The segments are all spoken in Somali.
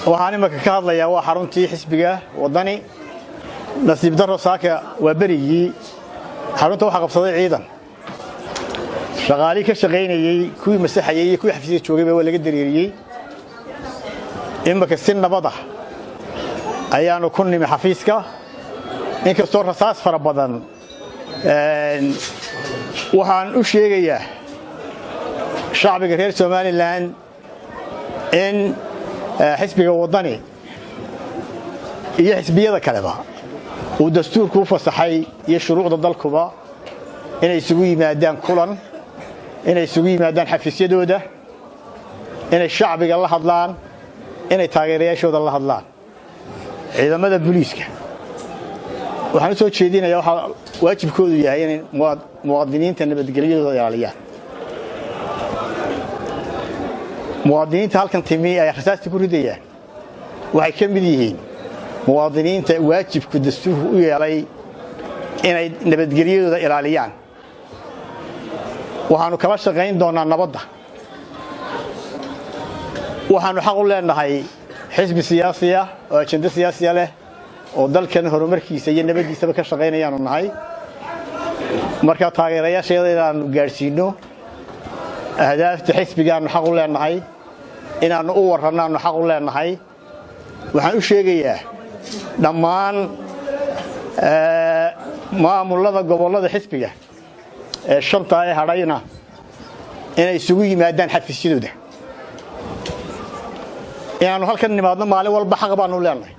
Waxaan imaka ka hadlayaa waa xaruntii xisbiga Waddani. Nasiib daro, saaka waa berigii xarunta waxaa qabsaday ciidan. Shaqaalihii ka shaqaynayey, kuwii masaxayey iyo kuwii xafiisyada joogayba waa laga dareeriyey. Imaka si nabad ah ayaanu ku nimi xafiiska, inkastoo rasaas fara badan. Waxaan u sheegayaa shacbiga reer Somaliland in xisbiga Waddani iyo xisbiyada kaleba uu dastuurku u fasaxay iyo shuruucda dalkuba inay isugu yimaadaan kulan, inay isugu yimaadaan xafiisyadooda, inay shacbiga la hadlaan, inay taageerayaashooda la hadlaan. Ciidamada booliiska waxaan u soo jeedinayaa, waxaa waajibkoodu yahay inay muwaadiniinta nabadgelyadooda ilaaliyaan. Muwaadiniinta halkan timi ay rasaasta ku ridayaan waxay ka mid yihiin muwaadiniinta waajibku dastuurku u yeelay inay nabadgelyadooda ilaaliyaan. Waxaannu kala shaqayn doonaa nabadda. Waxaannu xaq u leenahay xisbi siyaasiya oo ajende siyaasiya leh oo dalkan horumarkiisa iyo nabaddiisaba ka shaqaynayaanu nahay. Marka taageerayaasheeda inaannu gaadhsiinno ahdaafta xisbigaannu xaq u leenahay, inaannu u warrannaannu xaq u leenahay. Waxaan u sheegayaa dhammaan maamulada gobollada xisbiga ee shantaa ee hadhayna inay isugu yimaadaan xafiisyadooda. Inaannu halkan nimaadno maalin walba xaq baanu leenahay.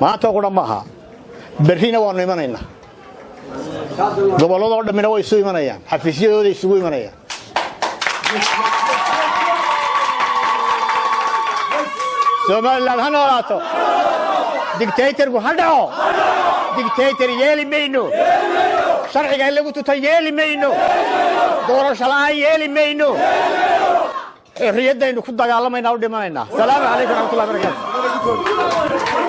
Maanta qura maaha, berrina waannu imanaynaa. Gobolladoo dhammina way isu imanayaan, xafiisyadooday isugu imanayaan. Somaliland ha noolaato! Dictatorku ha dhaco! Dictator yeeli mayno! Sharciga in lagu tuto yeeli mayno! Doorasho la'aan yeeli mayno! Xorriyaddaynu ku dagaalamaynaa, u dhimanaynaa. Salaamu calaykum waraxmatullahi barakatu.